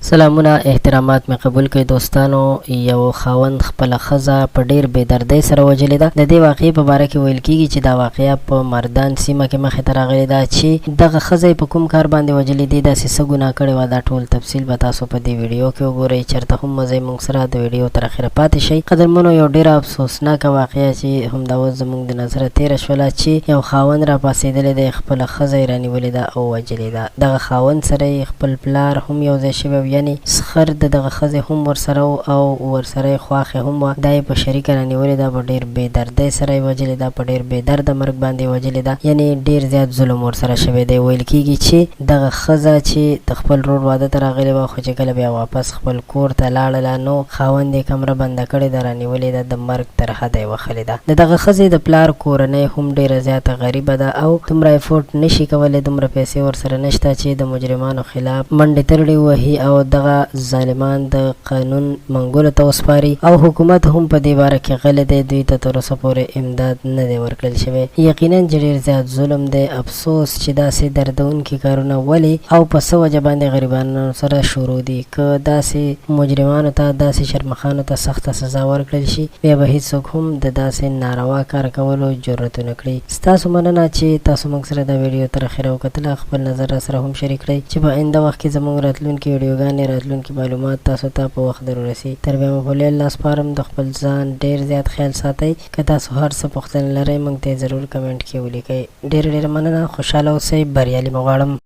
سلامونه احترامات مې قبول کړئ دوستانو یو خاوند خپله ښځه په ډیر بې دردۍ سره وژلې ده د دې واقعې په باره کې ویل کیږي چې دا واقعه په مردان سیمه کې مخې ته راغلې ده چې دغه ښځه یې په کوم کار باندې وژلې دې داسې څه ګناه کړې وه دا ټول تفصیل به تاسو په دې ویډیو کې وګورئ چرته هم مه ځئ موږ سره د ویډیو تر اخره پاتې شئ قدرمنو یو ډیره افسوسناکه واقعه چې همدا اوس زموږ د نظره تیره شوله چې یو خاوند راپاڅیدلی دی خپله ښځه یې رانیولې ده او وژلې ده دغه خاوند سره یې خپل پلار هم یو ځای شوی و یعنې سخر د دغه ښځې هم ورسره و او ورسره یې خواښې هم وه دا یې په شریکه رانیولې ده په ډیر بې دردۍ سره یې وژلې ده په ډیر بې درده مرګ باندې یې وژلې ده یعنې ډیر زیات ظلم ورسره شوی دی ویل کیږي چې دغه ښځه چې د خپل ورور واده ته راغلې وه خو چې کله بیا واپس خپل کور ته لاړله نو خاوند یې کمره بنده کړې ده رانیولې ده د مرګ تر حده یې وښلې ده. د دغه ښځې د پلار کورنۍ هم ډېره زیاته غریبه ده او دومره افورټ نه شي کولی دومره پیسې ورسره نشته چې د مجرمانو خلاف منډې ترړې ووهي او دغه ظالمان د قانون منګولو ته وسپاري او حکومت هم په دې باره کې غلی دی دوی ته تر اوسه پورې امداد نه دی ورکړل شوی یقینا چې ډېر زیات ظلم دی افسوس چې داسې دردونکي کارونه ولې او په څه وجه باندې غریبانو سره شروع دي که داسې مجرمانو ته داسې شرمښانو ته سخته سزا ورکړل شي بیا به هیڅوک هم د داسې ناروا کار کولو جرت ونه کړي ستاسو مننه چې تاسو موږ سره دا ویډیو تر اخره وکتله خپل نظر راسره هم شریک کړئ چې په آینده وخت کې زموږ راتلونکي ویډیوګانې راتلونکي معلومات تاسو ته په وخت در ورسي تر بیا مو په لوی الله سپارم د خپل ځان ډیر زیات خیال ساتئ که تاسو هر څه پوښتنه لرئ موږ ته یې ضرور کمنټ کې ولیکئ. ډېره ډېره مننه خوشحاله اوسئ بریالي مو غواړم.